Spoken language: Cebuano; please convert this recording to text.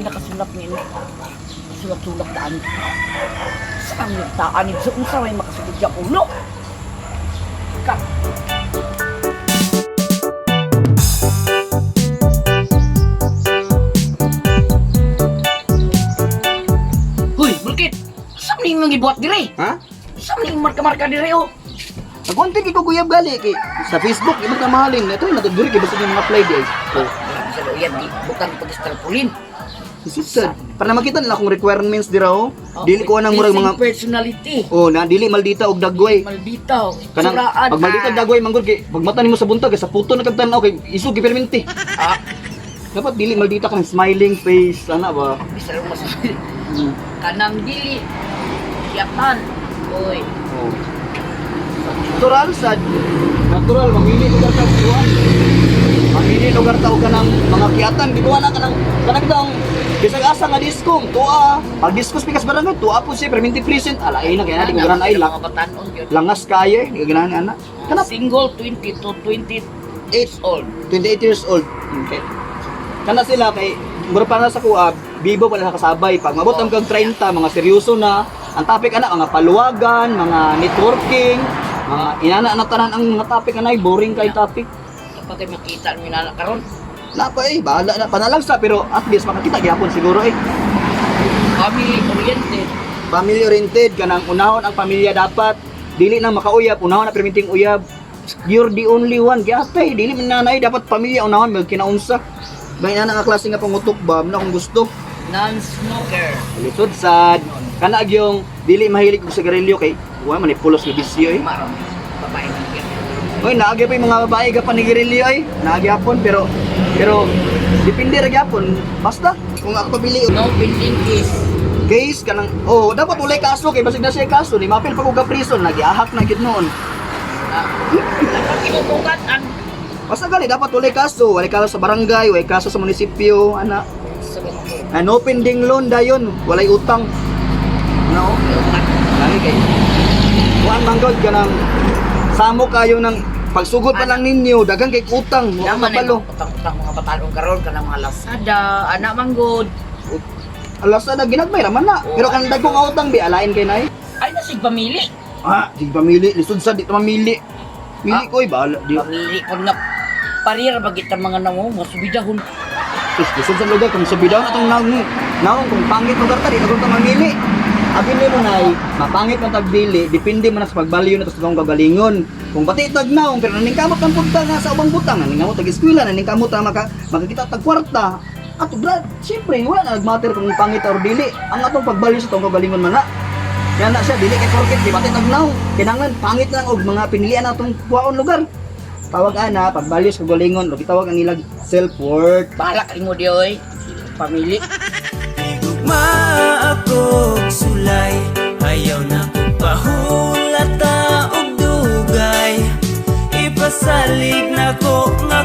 ni nakasulat ni sulat-sulat daan. Saan nagtaan ni so unsa may makasugod siya ulo? Ka. Huy, bulkit. Saan ni imong gibuhat dire? Ha? Saan ni imong marka-marka dire oh? Nagkontent ko guyab gali kay sa Facebook ibang ka mahalin ito yung natuduri kay basta yung mga apply di ay. Oh. Grabe sa luyan, di bukang pag-istalpulin. Susad. Para makita nila akong requirements dira oh. Dili ko nang murag mga personality. Oh, na dili maldita og dagway. Maldita, oh. Kanang Suraan, pag maldita ah. dagway manggod kay pag mata nimo sa buntag kay sa puto na kag tan-aw kay isog giperminti. Ah, Dapat dili maldita kanang smiling face ana ba? bisa lang mas kanang dili yapan. Oy, Oh. Natural sad. Natural mamili lugar ta kuan. Mamili lugar ta og kanang mga kiyatan di ko na kanang kanang bitang bisag asa nga disco tuwa pag disco pikas barangay tuwa po siya perminti present alain na kay na di ko ganahan ay mga batanon yun. langas kayo eh di ko ganahan ana. Kana Single 20 to 28 old. 28 years old. Okay. Kana sila kay mura pa na sa kuha, bibo pa na sa kasabay. Pag mabot ang kag 30, mga seryoso na. Ang topic ana mga paluwagan, mga networking, mga inana na tanan ang mga topic anay boring kay topic. Kapag kay makita mo na karon, Na pa eh, bahala na panalang sa pero at least makakita gyapon siguro eh. Family oriented. Family oriented kanang unahon ang pamilya dapat dili nang makauyab, unahon na perminting uyab. You're the only one. Gyatay, dili man nanay dapat pamilya unahon mag kinaunsa. May na nga klase nga pangutok ba na kung gusto. Non-smoker. Lisod sad. Kana yung dili mahilig og sigarilyo kay wa man ni pulos nga bisyo eh. Maram. Babae ng yan. Oy, naagi pa yung mga babae ga panigarilyo ay. Naagi hapon pero pero depende ra gyapon. Basta kung ako pabili No pending case. case kanang oh dapat walay kaso kay basig na siya kaso ni mapil pa ko ka prison nagiahak na gid noon. Ah, dapat inutukan ang Basta gali dapat walay kaso sa barangay, walay kaso sa munisipyo, ana. And no pending loan dayon, walay utang. No. Lagi kay kuan man gud kanang samo kayo ng pagsugod pa lang ninyo, daghang kay utang, wa Naman ay kabalo. utang-utang mga batalong karon kanang mga Lazada, ana manggod. Alas na ginagmay ra man na. Pero kanang dagkong nga utang bi alain kay nay. Ay na sig pamili. Ah, di pamili, lisod sa di ta mamili. Mili Ah. ko ay bahala di. Pamili ko nga parir bagit ang mga nango, masubidahon. Sus, lisod sa lugar kung subidaw na tong naong naong kung pangit lugar ta di na ta mamili. Abi nimo nay, mapangit man tagdili, depende man na sa pagbalyo na to sa tong kagalingon. Kung pati tag naong pero naningkamot kang punta nga sa ubang butang, naningkamot tag eskwela, naningkamot ta maka makakita tag kwarta. Ato brad, siyempre wala na nagmatter kung pangit or dili. Ang atong pagbalyo sa tong kagalingon man na. Kaya na siya dili kay porket di pati tag naong. Kinahanglan pangit lang og mga pinilian atong kuwaon lugar. Tawag ana, pagbalyo sa kagalingon, o gitawag ang ilag self-worth. Bahala kay mo di oy. Pamili. Gugma ako sulay. Ayaw na kong pahulata og dugay. Ipasalig na ko nga